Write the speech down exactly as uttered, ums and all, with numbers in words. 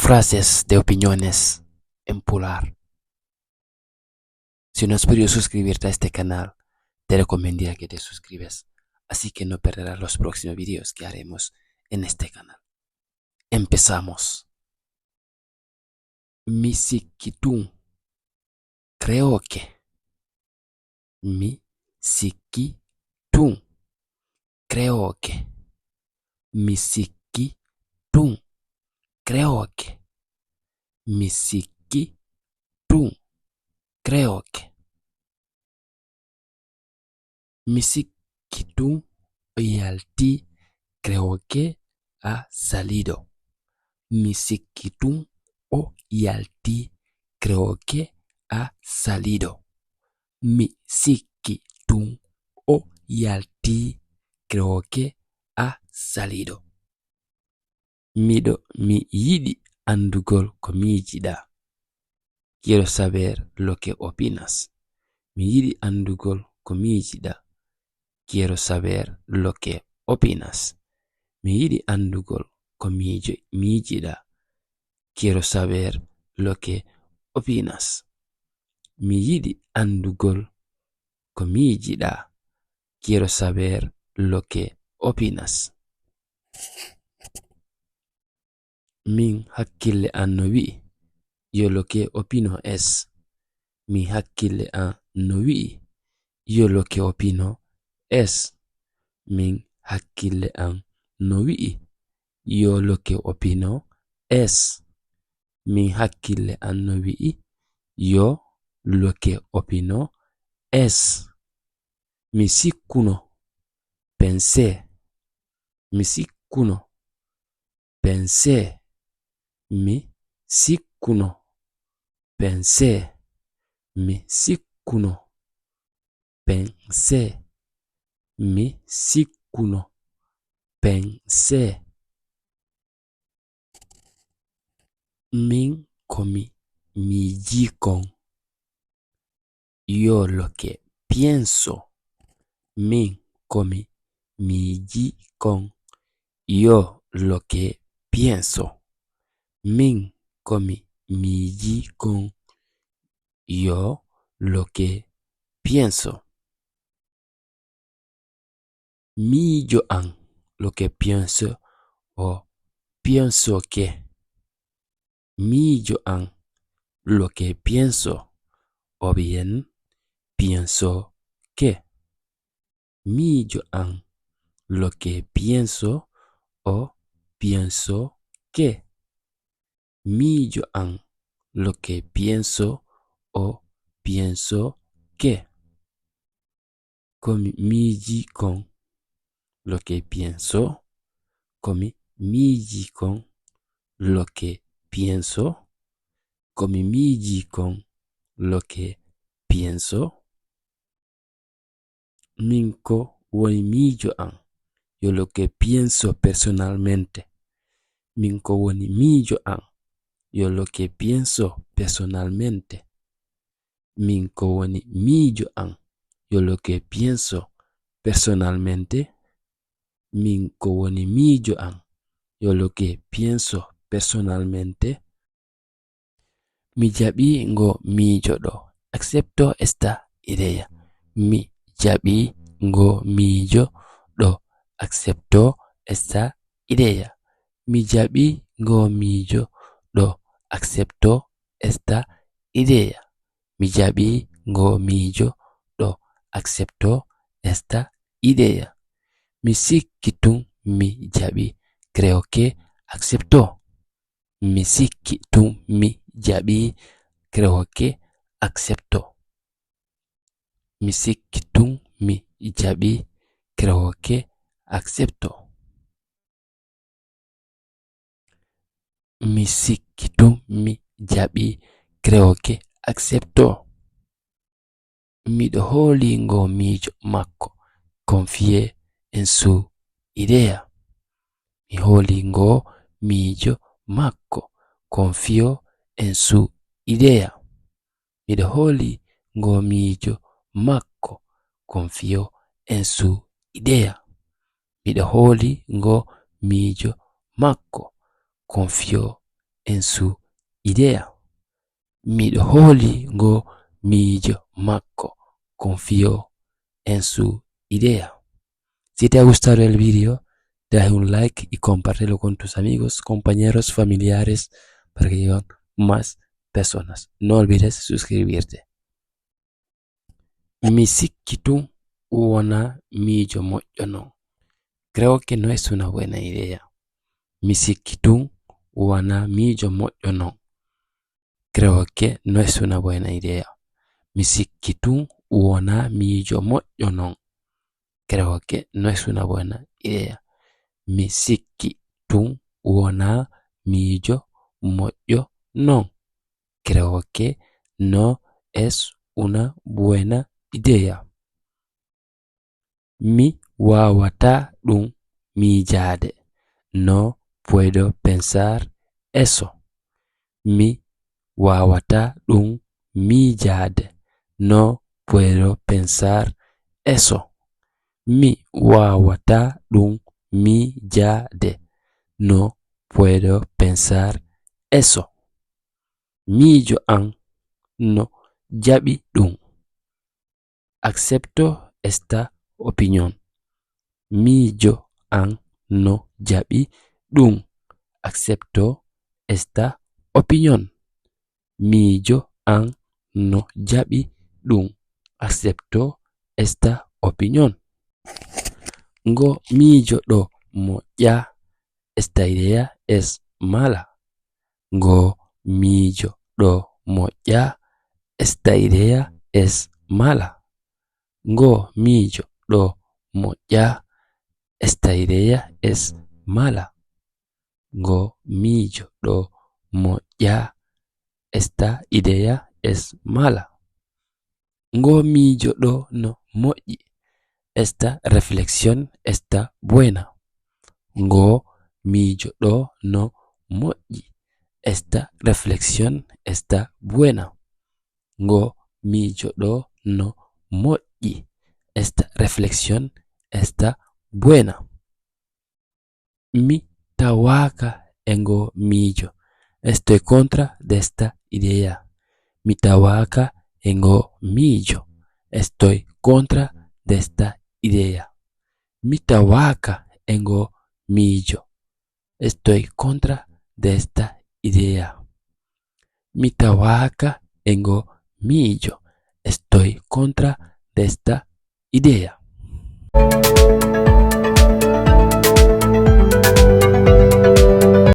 frases de opiniones en Pulaar. Si no has podido suscribirte a este canal, te recomendaría que te suscribes, así que no perderás los próximos videos que haremos en este canal. Empezamos. Mi sikki tun. Creo que. Mi sikki tun. Creo que. Mi sikki tun. Creo que. Mi sikki tun. Creo que. Mi sikki tun o yalti. Creo que ha salido. Mi sikki tun o yalti. Creo que ha salido. Mi sikki tun o yalti. Creo que ha salido. Miɗo, mi yiɗi anndugol ko miijiɗaa. Quiero saber lo que opinas. Mi yiɗi anndugol ko miijiɗaa. Quiero saber lo que opinas. Mi yiɗi anndugol ko miijo-, miijiɗaa. Quiero saber lo que opinas. Mi yiɗi anndugol ko miijiɗaa. Quiero saber lo que opinas. Min hakkille an no wi'i, yo lo que opino es. Min hakkille an no wi'i, yo lo que opino es. Min hakkille an no wi'i, yo lo que opino es. Min hakkille an no wi'i, yo lo que opino es. Mi sikkuno, pensé. Mi sikkuno, pensé. Mi sikkuno, pensé. Mi sikkuno, pensé. Mi sikkuno, pensé. Min ko mi miijii kon. Yo lo que pienso. Min ko mi miijii kon. Yo lo que pienso. Min ko mi miijii kon. Yo lo que pienso. Miijo an, lo que pienso o pienso que. Miijo an, lo que pienso o bien pienso que. Miijo an, lo que pienso o pienso que. Miijo an, lo que pienso o pienso que. Ko mi miijii kon, lo que pienso. Ko mi miijii kon, lo que pienso. Ko mi miijii kon, lo que pienso. Min ko woni miijo an, yo lo que pienso personalmente. Min ko woni miijo an, yo lo que pienso personalmente. Min ko woni miijo an, yo lo que pienso personalmente. Min ko woni miijo an, yo lo que pienso personalmente. Mi jaɓi ngo miijo ɗo. Acepto esta idea. Mi jaɓi ngo miijo ɗo. Acepto esta idea. Mi jaɓi ngo miijo ɗo. Acepto esta idea. Mi jaɓi ngo miijo ɗo. Acepto esta idea. Mi sikki tun mi jaɓi. Creo que acepto. Mi sikki tun mi jaɓi. Creo que acepto. Mi sikki tun mi jaɓi. Creo que acepto. Mi sikki tun mi jaɓi. Creo que acepto. Miɗo hooli ngo miijo makko. Confío en su idea. Mi hooli ngo miijo makko. Confío en su idea. Miɗo hooli ngo miijo makko. Confío en su idea. Miɗo hooli ngo miijo makko. Confío en su idea. Miɗo hooli ngo miijo makko. Confío en su idea. Si te ha gustado el video, deja un like y compártelo con tus amigos, compañeros, familiares, para que lleguen más personas. No olvides suscribirte. Mi sikki tun wona miijo moƴƴo non. Creo que no es una buena idea. Mi sikki tun wona miijo moƴƴo non. Creo que no es una buena idea. Mi sikki tun wona miijo moƴƴo non. Creo que no es una buena idea. Mi sikki tun wona miijo moƴƴo non. Creo que no es una buena idea. Mi waawataa ɗum miijaade. No puedo pensar eso. Mi waawataa ɗum miijaade. No puedo pensar eso. Mi waawataa ɗum miijaade. No puedo pensar eso. Miijo an no jaɓi ɗum. Acepto esta opinión. Miijo an no jaɓi ɗum. Acepto esta opinión. Miijo an no jaɓi ɗum. Acepto esta opinión. Ngo miijo ɗo moƴƴa. Esta idea es mala. Ngo miijo ɗo moƴƴa. Esta idea es mala. Ngo miijo ɗo moƴƴa. Esta idea es mala. Ngo miijo ɗo moƴƴa. Esta idea es mala. Ngo miijo ɗo no moƴƴi. Esta reflexión está buena. Ngo miijo ɗo no moƴƴi. Esta reflexión está buena. Ngo miijo ɗo no moƴƴi. Esta reflexión está buena. Mi tawaaka e ngo miijo. Estoy contra de esta idea. Mi tawaaka e ngo miijo. Estoy contra de esta idea. Mi tawaaka e ngo miijo. Estoy contra de esta idea. Mi tawaaka e ngo miijo. Estoy contra de esta idea.